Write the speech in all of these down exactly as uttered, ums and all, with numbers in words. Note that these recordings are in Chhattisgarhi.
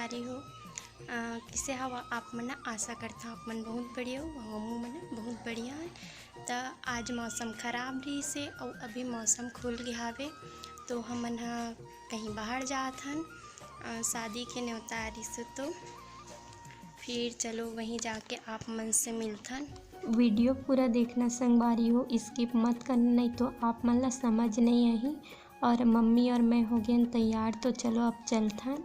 अरे हो, अ, किसे हवा आप मन? आशा करता आप मन बहुत बढ़िया हो, हमू मन बहुत बढ़िया है। त आज मौसम खराब रही से और अभी मौसम खुल गया हवे, तो हमन ह कहीं बाहर जात हन, अ, शादी के न्योता रही से, तो फिर चलो वहीं जाके आप मन से मिलथन। वीडियो पूरा देखना संगवारी हो, स्किप मत करना, नहीं तो आप मन ला समझ नहीं आही। और मम्मी और मैं हो गेन तैयार, तो चलो अब चलथन।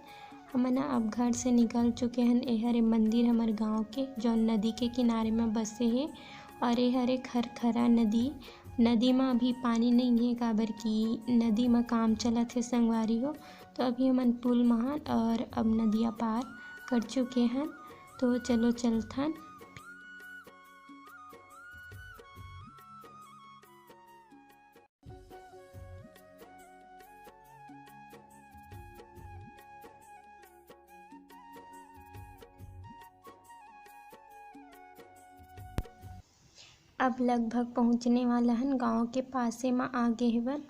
हमन अब घर से निकल चुके हन। ए हरे मंदिर हमर गांव के, जौन नदी के किनारे म बसे हे। और ए हरे खरखरा नदी। नदी म अभी पानी नहीं है, काबर कि नदी म काम चलत हे संगवारी हो। तो अभी हमन पुल म हन और अब नदिया पार कर चुके हन। तो चलो चलथन। अब लगभग पहुँचने वाला हन, गांव के पासे म आ गे हेवन।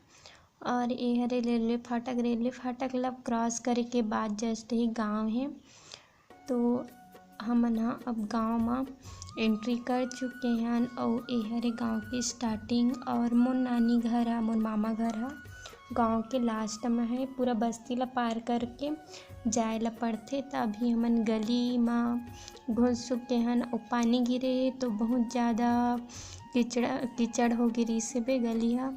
और ए हरे रेलवे फाटक, रेलवे फाटक ला क्रॉस करे के बाद जस्ट ही गांव हे। तो हमन ह अब गांव म एंट्री कर चुके हन, अउ ए हरे गांव के स्टार्टिंग। और मोर नानी घर ह, मोर मामा घर ह गांव के लास्ट म हे। पूरा बस्ती ला पार करके जाए ला पड़थे। त अभी हमन गली म घुस चुके हन, अउ पानी गिरे हे तो बहुत ज़्यादा कीचड़, कीचड़ हो गे रिहिस हे बे गली ह।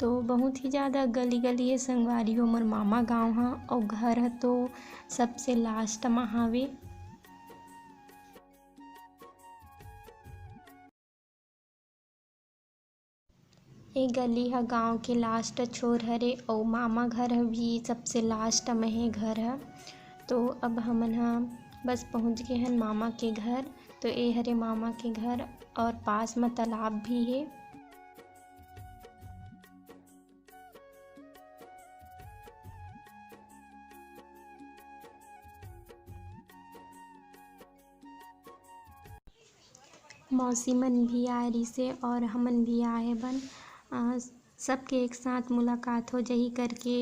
तो बहुत ही ज़्यादा गली गली हे संगवारी हो मोर मामा गांव ह, अउ घर ह तो सबसे लास्ट म हावे। ए गली ह गांव के लास्ट छोर हरे, अउ मामा घर ह भी सबसे लास्ट म हे घर ह। तो अब हमन ह बस पहुंच गे हन मामा के घर। तो ए हरे मामा के घर, और पास म तालाब भी हे। मौसी मन भी आए रिहिसे और हमन भी आए बन, अ, सबके एक साथ मुलाकात हो जाही करके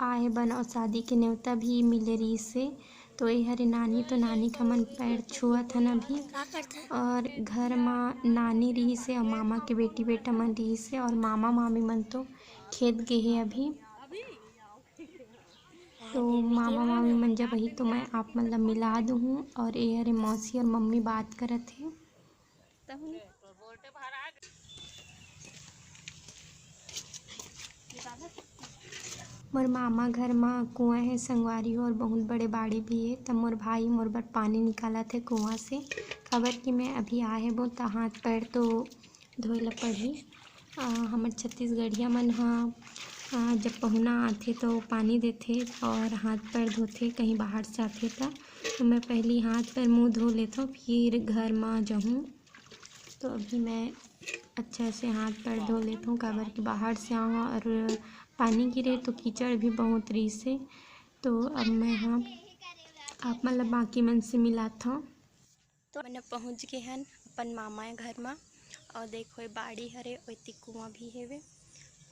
आए बन और शादी के नेवता भी मिले रिहिसे। तो ए हरे नानी, तो नानी के हमन पैर छुअत हन अभी। और घर म नानी रिहिसे और मामा के बेटी बेटा मन रिहिसे और मामा मामी मन तो खेत गे हे अभी। तो मामा मामी मन जब आही तो मैं आप मन ला मिला दूहूँ। और ए हरे मौसी और मम्मी बात करत हे। मोर मामा घर म कुआं हे संगवारी हो, और बहुत बड़े बाड़ी भी हे। तब मोर भाई मोर बर पानी निकालत हे कुआं से, काबर कि मैं अभी आए हेबो त हाथ पैर तो धोए ला पड़ही। अ, हमर छत्तीसगढ़िया मन ह, अ, जब पहुना आथे तो पानी देथे और हाथ पैर धोथे, कहीं बाहर से आथे त। तो मैं पहली हाथ पैर मुंह धो लेथव, फिर घर म जाहूँ। तो अभी मैं अच्छा से हाथ पैर धो लेथव, काबर कि बाहर से आवा और पानी गिरे तो कीचड़ भी बहुत रिहिसे। तो अब मैं ह आप मन ला बाकी मन से मिलाथव। तो हमन पहुँच गे हन अपन मामा घर म। और देखो, ये बाड़ी हरे, ओती कुआं भी हेवे।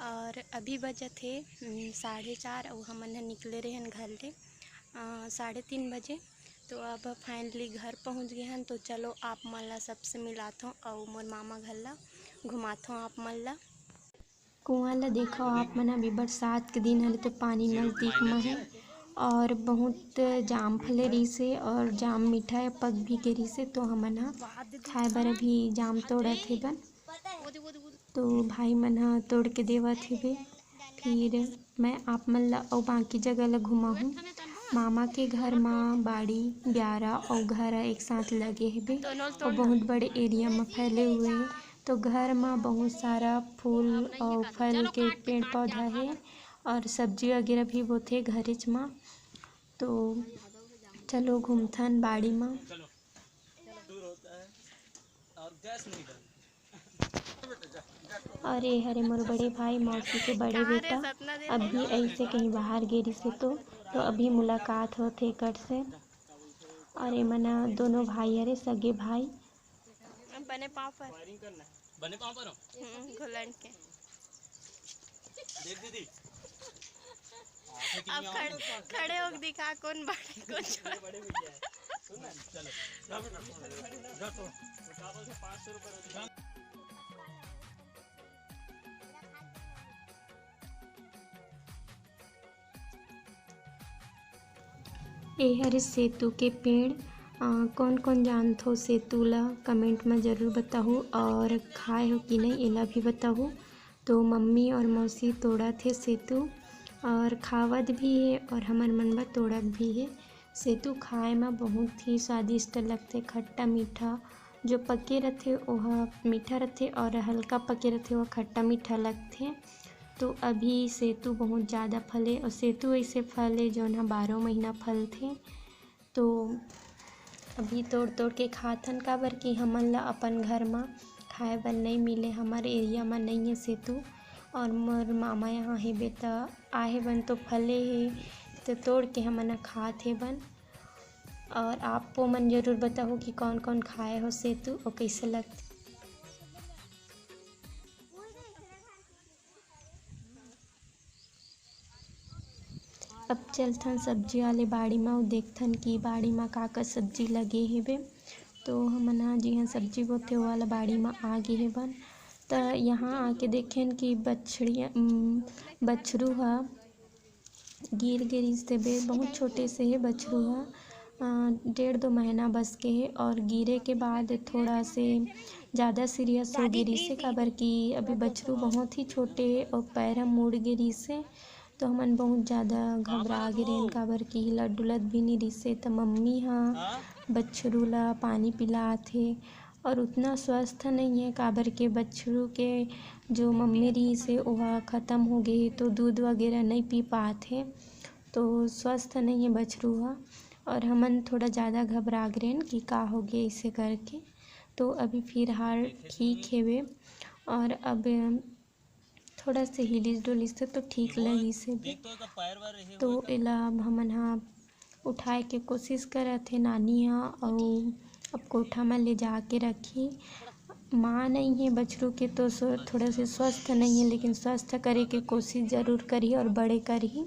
और अभी बजत हे, उम, साढ़े चार, अउ हमन ह निकले रहेन घर ले, अ, साढ़े तीन बजे। तो अब finally घर पहुँच गे हन। तो चलो, आप मन ला सबसे मिलाथों अउ मोर मामा घर ला घुमाथों आप मन ला। कुआं ला देखो आप मन, अभी बरसात के दिन हरे तो पानी नजदीक म हे और बहुत जाम फले रिहिसे और जाम मीठा हे, पक भी गे रिहिसे, तो हमन ह खाए बर अभी जाम तोड़त हेबन। तो भाई मन ह तोड़ के देवत हेबे, फिर मैं आप मन ला अउ बाकी जगह ला घुमाहूँ। मामा के घर म बाड़ी, ब्यारा अउ घर ह एक साथ लगे हेबे अउ बहुत बड़े area म फैले हुए हे। तो घर म बहुत सारा फूल अउ फल के पेड़ पौधा हे और सब्जी वगैरह भी बोथे घरेच म। तो चलो घूमथन बाड़ी म। और ये हरे मोर बड़े भाई, मौसी के बड़े बेटा, अभी ऐसे कहीं बाहर गे रिहिसे तो, तो अभी मुलाकात होथे एकर से। और ये मन दोनों भाई हरे, सगे भाई। बने पाँव पर। बने पाँव पर हो? हम्म, घुलंड के। देख दीदी। अब खड़-, खड़े होके दिखा कौन बड़े कौन छोटे। ए हरे सेतु के पेड़। अ, कौन कौन जानथो सेतु ला, comment में जरूर बताहू, और खाए हो कि नहीं, एला भी बताहू। तो मम्मी और मौसी तोड़त हे सेतु, और खावत भी हे, और हमर मन बर तोड़त भी हे। सेतु खाए में बहुत ही स्वादिष्ट लगथे, खट्टा मीठा। जो पके रथे, ओहा मीठा रथे, और हल्का पके रथे, ओहा खट्टा मीठा लगथे। तो अभी सेतु बहुत ज़्यादा फले, और सेतु ऐसे फल हे, जौन ह बारह महीना फलथे। तो अभी तोड़ तोड़ के खाथन, काबर कि हमन ला अपन घर म खाए बर नइ मिले, हमर area म नइ हे सेतु। और मोर मामा यहाँ हेबे, त आए हेबन तो फले हे, तो तोड़ के हमन ह खात हेबन। और आपो मन जरूर बताहू कि कौन कौन खाए हो सेतु और कैसे लगथे। अब चलथन सब्जी वाले बाड़ी म, अउ देखथन कि बाड़ी म का का सब्जी लगे हेबे। तो हमन ह जिहां सब्जी बोथे, ओ वाला बाड़ी म आ गे हेबन। त यहाँ आके देखेन कि बछड़िया, उम, बछरू ह गिर गे रिहिस हेबे, बहुत छोटे से हे बछरू ह, अ, डेढ़ दो महीना बस के हे, और गिरे के बाद थोड़ा से ज़्यादा serious हो गे रिहिस हे, काबर कि अभी बछरू बहुत ही छोटे हे और पैर ह मुड़ गे रिहिस हे। तो हमन बहुत ज़्यादा घबरा गे रहेन, काबर कि हिलत डुलत भी नइ रिहिस हे। त मम्मी ह बछरू ला पानी पिलात हे, और उतना स्वस्थ नइ हे, काबर के बछरू के जो मम्मी रिहिस हे, ओहा खतम हो गे हे, तो दूध वगैरह नइ पी पात हे, तो स्वस्थ नइ हे बछरू ह। और हमन थोड़ा ज़्यादा घबरा गे रहेन कि का हो गे ऐसे करके। तो अभी फिलहाल ठीक हेवे, और अब थोड़ा से हिलिस डुलिस हे तो ठीक लगिस हे। तो एला अब हमन ह उठाए के कोशिश करत हे नानी ह, अउ अब कोठा म ले जाके रखही। माँ नइ हे बछरू के, तो स्व-, थोड़ा से स्वस्थ नइ हे, लेकिन स्वस्थ करे के कोशिश जरूर करही और बड़े करही।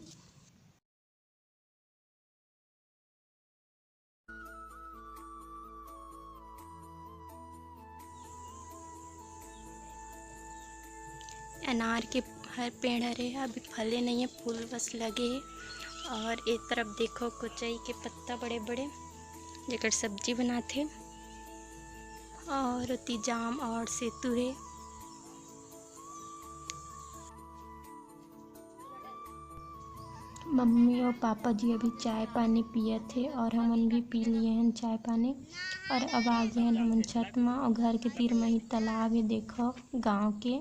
अनार के हर पेड़ हरे ह, अभी फले नइ हे, फूल बस लगे हे। और ए तरफ देखो, कोचई के पत्ता बड़े-बड़े, जेकर सब्जी बनाथे। और ओती जाम और सेतु हे। मम्मी और पापा जी अभी चाय पानी पियत हे और हमन भी पी लिए हन चाय पानी। और अब आ गए हन हमन छत म और घर के तीर म ही तालाब हे, देखो गांव के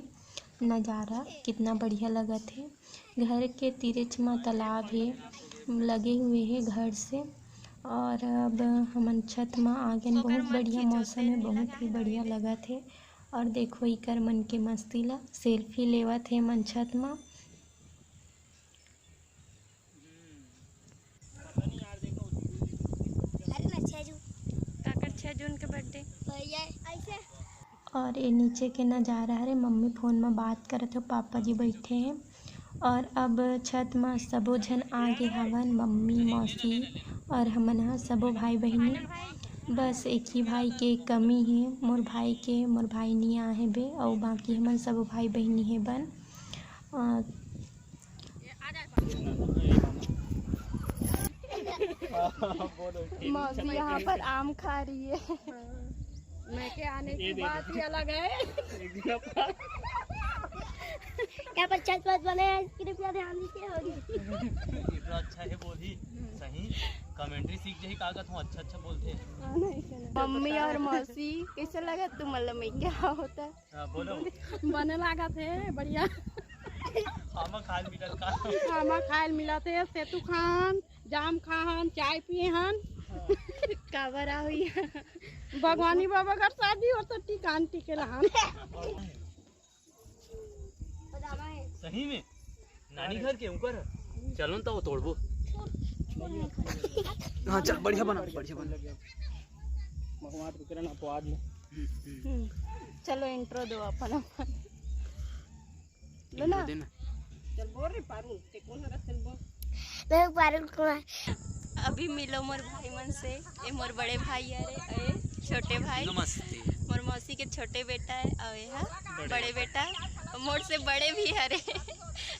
नज़ारा कितना बढ़िया लगत हे। घर के तीरेच म तालाब हे, लगे हुए हे घर से। और अब हमन छत म आ गए हन, बहुत बढ़िया मौसम हे, बहुत ही बढ़िया लगत हे। और देखो इकर मन के मस्ती ला, selfie लेवत हे मन छत म। अरे ना, छह जून। काकर छह जून के birthday? भैया, ऐसे। और ये नीचे के नज़ारा हरे, मम्मी phone म बात करत हे, पापा जी बैठे हे। और अब छत म सबो झन आ गे हवन, मम्मी, मौसी और हमन ह सबो भाई बहिनी। बस एक ही भाई के कमी हे, मोर भाई के, मोर भाई नी आ हेबे, अउ बाकी हमन सबो भाई बहिनी हेबन। अ, मौसी यहाँ पर आम खा रही है। मैं के आने की बात ही अलग है। यहाँ पर छत वत बने हैं, कृपया ध्यान दीजिए। होगी। इतना अच्छा है बोली, सही commentary सीख जाही, का कहत हूँ, अच्छा अच्छा बोलते हैं। मम्मी और मौसी, कैसे लगा तुम, मतलब, मैं क्या होता? हाँ, बोलो। बने लागत हे, बढ़िया। आमा खाए ल मिलत का? आमा खाए ल मिलत हे, सेतु खान, जाम खान, चाय पिए हन। हाँ। काबर आ हुई? भगवानी बाबा घर शादी हो तो टिकान टिके लहान। सही में? नानी घर के ऊपर है। चलो न त वो तोड़बो। हाँ, चल, बढ़िया बना, बढ़िया बना। महुआ तो बिकरे ना, पवाद ले। हम्म, हम्म। हम्म, चलो, intro दो अपन, अपन। लो ना। Intro देना। चल बोल रे पारू, ते कौन हरस, चल बोल। मैं पारुल कुमार। अभी मिलो मोर भाई मन से। ये मोर बड़े भाई हरे, ये छोटे भाई। नमस्ते। मोर मौसी के छोटे बेटा है, और ये है बड़े बड़े बेटा। मोर से बड़े भी हरे,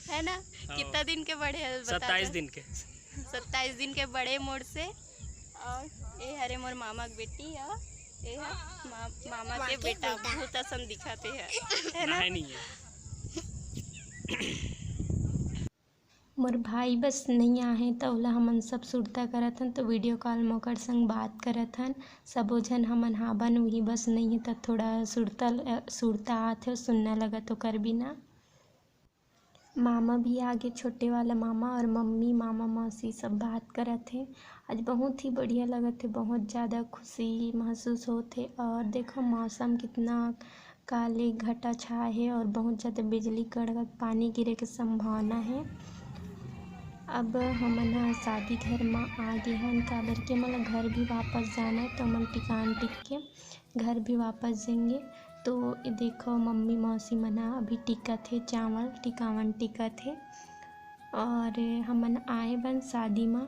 है ना? हाँ। कितना दिन के बड़े है, बता सत्ताईस दो। दिन के। सत्ताईस दिन के बड़े मोर से। और ये हरे मोर मामा के बेटी, और ये है मा-, मामा मामा के के बेटा, बेटा। भूत असन दिखाते हैं, है ना? नहीं, नहीं है। मोर भाई बस नइ आहे, त ओला हमन सब सुरता करत हन, त video call म ओकर संग बात करत हन। सबो झन हमन हाबन, उही बस नइ हे, त थोड़ा सुरता, अ, सुरता आत हे, सुनना लगत ओकर बिना। मामा भी आगे, छोटे वाला मामा और मम्मी, मामा, मौसी सब बात करत हे। आज बहुत ही बढ़िया लगत हे, बहुत ज़्यादा खुशी महसूस होत हे। और देखो, मौसम कितना काले घटा छाए हे और बहुत ज़्यादा बिजली कड़कत, पानी गिरे के संभावना हे। अब हमन ह शादी घर म आ गे हन, काबर के हमन ल घर भी वापस जाना हे, तो हमन टिकान टिक के घर भी वापस जाएंगे। तो ये देखो, मम्मी मौसी मन ह अभी टिकत हे चावल, टिकावन टिकत हे। और हमन आए बन शादी म,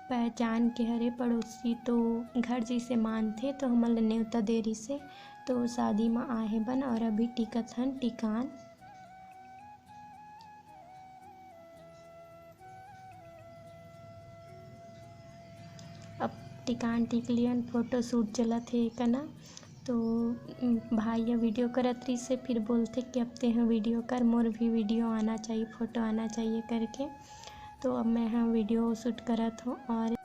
पहचान के हरे पड़ोसी, तो घर जैसे मानथे, तो हमन ल नेवता दे रिसे, तो शादी म आए बन और अभी टिकत हन टिकान। अब टिकान टिक लियन, photo shoot चलत हे कना। तो, उम, भाई ह video करत रहिसे, फिर बोलथे कि अब तें ह video कर, मोर भी video आना चाहिए, photo आना चाहिए करके। तो अब मैं ह video shoot करत हूँ और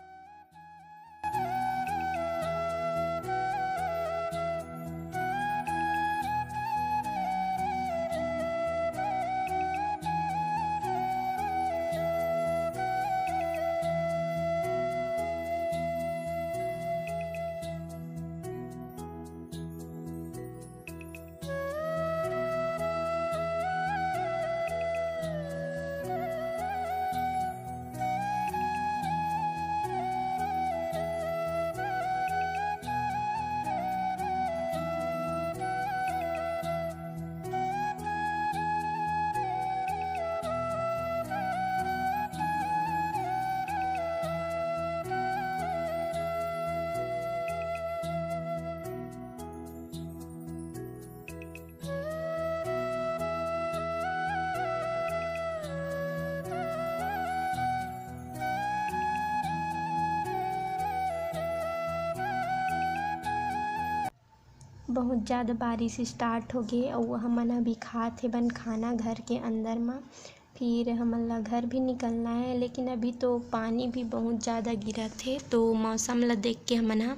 बहुत ज़्यादा बारिश start हो गे अउ हमन अभी खात हे बन खाना घर के अंदर म। फिर हमन ला घर भी निकलना है, लेकिन अभी तो पानी भी बहुत ज़्यादा गिरत हे, तो मौसम ला देख के हमन ह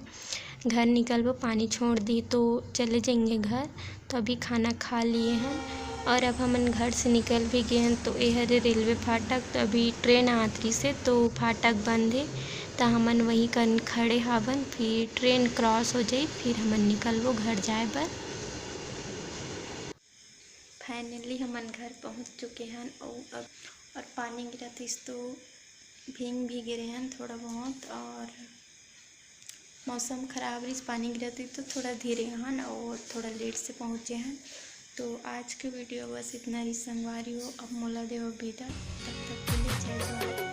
घर निकलबो। पानी छोड़ दी तो चले जाएंगे घर। तो अभी खाना खा लिए हन और अब हमन घर से निकल भी गए हन। तो ये हरे रेलवे फाटक, तो अभी ट्रेन आत रहिसे तो फाटक बंद हे, त हमन वहीं कन खड़े हावन, फिर ट्रेन cross हो जाई, फिर हमन निकलबो घर जाए बर। Finally हमन घर पहुंच चुके हन। और अब, और पानी गिरत रहिस तो भींग भी गिरे हन थोड़ा बहुत, और मौसम खराब रहिस, पानी गिरत रहिस तो थोड़ा धीरे हन और थोड़ा late से पहुंचे हन। तो आज के video बस इतना ही संगवारी हो। अब मोला देव विदा, तब तक के लिए जय जोहार।